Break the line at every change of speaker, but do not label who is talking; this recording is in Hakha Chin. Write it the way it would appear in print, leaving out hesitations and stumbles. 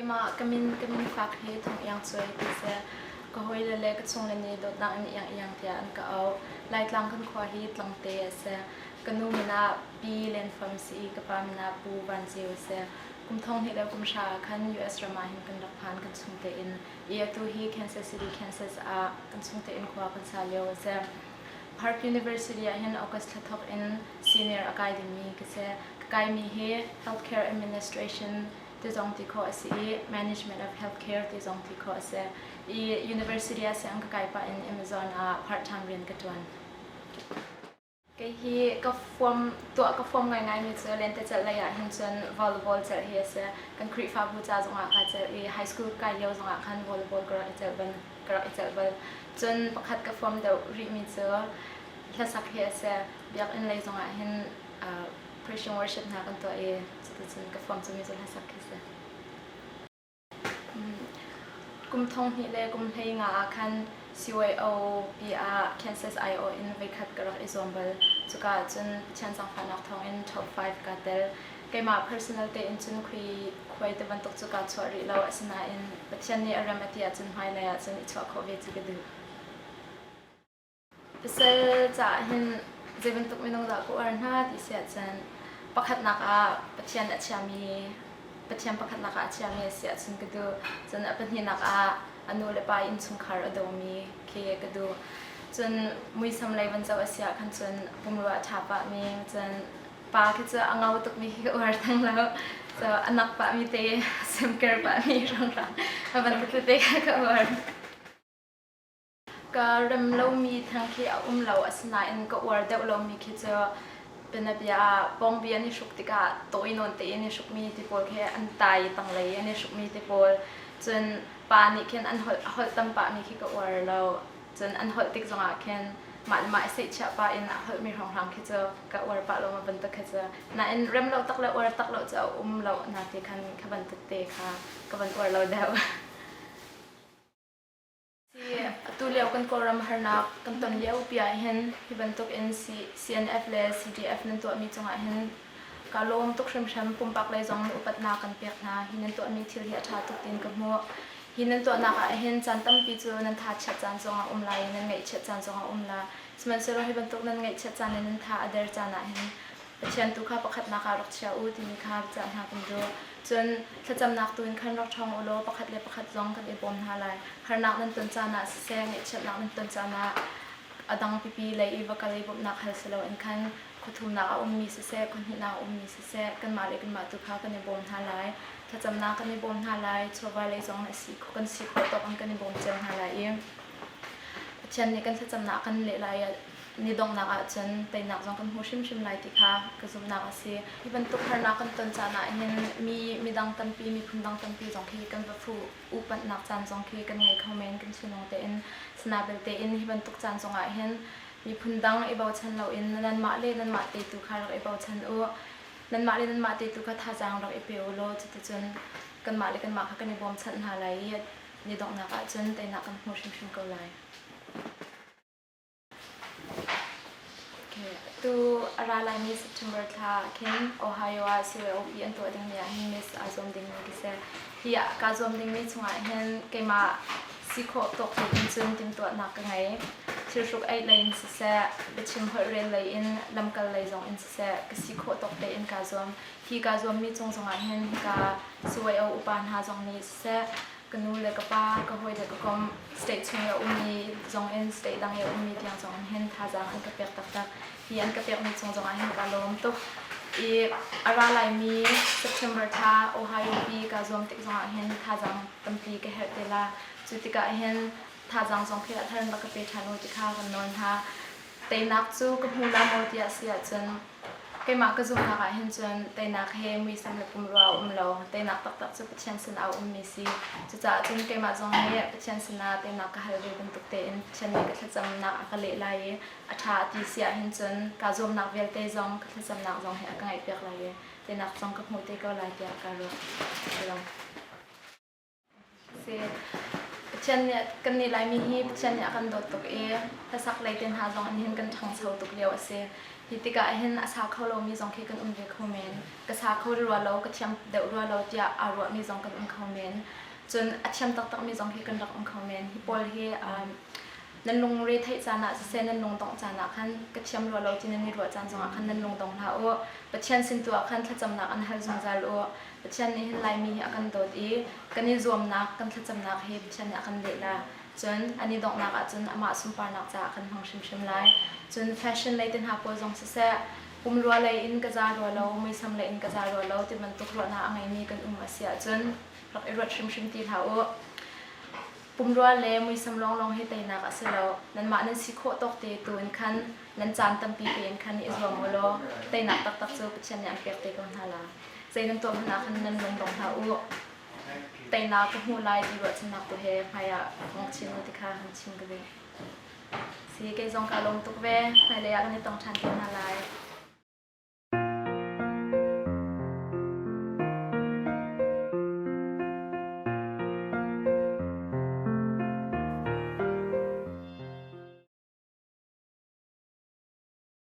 Keimah ka min ka min fak hi Thong Iang Cuai ti si. Ka hawile le ka chungle nih dawtnak in Iang Iang tiah an ka auh. Laitlang kan khua hi Tlangte a si. Ka nu min ah Pi Len Fam si i ka pa min ah Pu Van Ceu a si. Kum thong hnih le kum hra ah khan US ram ah hin kan rak phan kan chung tein. I atu hi Kansas City, Kansas ah kan chung tein khua kan sa lio a si. Park University ah hin August thla thawk in senior a kai dingmi ka si. Ka kaimi hi Healthcare Administration ti zong ti khawh a si i Management of Healthcare ti zong ti khawh a si. I university ah siang ka kai pah in Amazon ah part-time rian ka ṭuan. Kei hi ka fuam tuah ka fuam ngaingaimi cu lentecelh lei ah hin cun volleyball celh hi a si. Kan Khrihfabu ca zongah kaa celh i high school kai lio zongah khan volleyball ka rak i celh bal. Ka rak i celh bal. Cun pakhat ka fuam deuh rihmi cu hlasak hi a si. Biakinn lei zongah hin Christian worship hna kan tuah i cuticun ka fuam cumi cu hlasak khi si. Kum thong hnih le kum hlei nga ah khan CYO pi ah Kansas IO in voikhat ka rak i zuam bal. Cuka ahcun Pathian zaangfahnak thawngin top 5 kaa tel. Keimah personal tein cun khui khuai te bantuk cu kaa chuah rih lo. Asinain Pathian nih a rem a ti ahcun hmailei ahcun i chuah khawh ve cu ka duh. Pasal caah hin zei bantuk minung dah ka uar hna ti si ahcun pakhatnak ah Pathian a chiami Pathian pakhatnak ah a chiami a si ahcun ka duh. Cun a pahnihnak ah a nu le pa innchungkhar a dawmi khi ka duh. Cun muisam lei van zoh a si ah khan cun pumrua a ṭha pahmi cun pa khi cu a ngau tukmi khi ka uar theng lo. So a nak pahmi te semker pahmi hranghram a bantuk tete kha ka uar. Ka rem lomi theng khi a um lo, asinain ka uar deuh lomi khi cu bianabia ah pawngbi an i hruk tikah tawi nawn tein i hrukmi ti pawl khi an tai tanglei an i hrukmi ti pawl. Cun pa nih khin an holh a holh tam pahmi khi ka uar lo. Cun an holh tik zongah khin mah le mah i seihchiah pah in a holhmi hrawnghrang khi cu ka uar pah lo ma bantuk khi cu. Nain rem lo tak le uar tak lo cu a um lo na ti khan kha bantuk te kha ka van uar lo deuh. Atu lio kan Kawlram harnak kan ton lio pi ahhin hi bantuk in CNF le CDF nan tuahmi cungah hin kaa lawm tuk hrimhrim. Pumpak lei zong upatnak kan pek hna. Hi nan tuahmi thil hi a ṭha tuk tiin ka hmuh. Hi nan tuahnak ahhin caan tampi cu nan tha chiat caan zong a um lai i nan ngaihchiat caan zong a um la. Sihmanhsehlaw hi bantuk nan ngaihchiat caan le nan tha a der caan ahhin Pathian tu kha pakhatnak ah rak chia u timi kha cah hna kan duh. Cun thlacamnak tu in khan rak ṭhawng u law pakhat le pakhat zong kan i bawm hna lai. Harnak nan ton caan ah siseh, ngaihchiatnak nan ton caan ah a dang pipi lei i va kal i bawmhnak hal si loin khan khuathumnak a ummi siseh, khuahnihnak a ummi siseh, kanmah le kanmah tu kha kan i bawm hna lai. Thlacamnak kan i bawm hna lai, chawva lei zong kan si khawh tawk in kan i bawm cio hna lai i Pathian nih kan thlacamnak a kan leh lai ni donghnak ahcun teinak zong kan hmu hrimhrim lai ti kha ka zumhnak a si. Hi bantuk harnak kan ton caan ah hin mi midang tampi miphun dang tampi zong khi kan va fuh upatnak caan zong khi kan ngei kho men kan chunong tein sana belte in hi bantuk caan zong ah hin miphun dang i bochan loin nanmah le nanmah te tu kha rak i bochan u nanmah le nanmah te tu kha thazaang rak i pe u law cuticun kanmah le kanmah kha kan i bawmchanh hna lai i ni donghnak ahcun teinak kan hmu hrimhrim ko lai. Tu a ra laimi September thla ah khin Ohio ah CYOP an tuah dingmi ah hin Miss aa zuam dingmi ka si. Hi kaa zuam dingmi chungah hin keimah si khawh tawk in cun timhtuahnak ka ngei. Thilhruk eih lei in siseh, biachim holh rel lei in, lamkal lei zong in siseh, ka si khawh tawk tein kaa zuam. Hi kaa zuammi cung zongah hin hika CYO upa hna zong nih siseh, ka nu le ka pa, ka hawi le ka kom, state chung i a ummi zong in state dang i a ummi tiang zong in hin thazaang an ka pek taktak. Hi an ka pekmi cung zong ah hin ka lawm tuk. I a ra laimi September thla Ohio pi kaa zuam tik zong ah hin thazaang tampi ka herh te la. Cu tikah hin thazaang zong khi a thar in rak ka pe ṭhan u ti kha kan nawl hna. Teinak cu ka hmu la maw tiah si ahcun Keimah ka zumhnak ah hin cun teinak he muisam le pumrua a um lo. Teinak taktak cu Pathian sinah a ummi si. Cucaah cun keimah zong nih Pathian sinah teinak ka hal ve bantuk tein Pathian nih ka thlacamnak a ka leh lai i a ṭha a ti si ahhin cun kaa zuamnak vialte zong ka thlacamnak zong hi a ka ngaihpiak lai i teinak zong ka hmu te ko lai tiah ka ruah. Ka lawm. Pathian nih kannih Laimi hi Pathian nih a kan dawt tuk i hlasak lei te hna zong in hin kan ṭhangcho tuk lio a si. Hi tikah hin a sa kho lomi zong khi kan um ve kho men. Ka sa kho rua lo, ka thiam deuh rua lo tiah aa ruahmi zong kan um kho men. Cun a thiam taktakmi zong hi kan rak um kho men. Hi pawl hi um, nan lungre theih caan ah siseh nan lungdongh caan ah khan ka thiam rua lo ti nan i ruah caan zongah khan nan lungdong hlah u. Pathian sin tu ah khan thlacamnak an hal zungzal u. Pathian nih hin Laimi hi a kan dawt i kan i zuamnak, kan thlacamnak hi Pathian nih a kan leh la. Cun an i donghnak ahcun amah sunparnak caah kan hmang hrimhrim lai. Cun fashion lei te hna pawl zong siseh, pumrua lei in ka za rua lo, muisam lei in ka za rua lo ti bantuk ruahnak a ngeimi kan um a si ahcun rak i ruat hrimhrim ti hlah u. Pumrua le muisam lawnglawng hi teinak a si lo. Nanmah nan si khawh tawk te tu in khan nan caan tampi tein khan i zuam u law teinak taktak cu Pathian nih an pek te ko hna la. Zei nan tuah hmanh ah khan nan lung dong hlah u. Teinak ka hmuh lai ti ruahchannak tu he hmai ah hong chin u ti kha hong chim ka duh. Si kei zong ka lawm tuk ve. Hmailei ah kan i tong ṭhan te hna lai.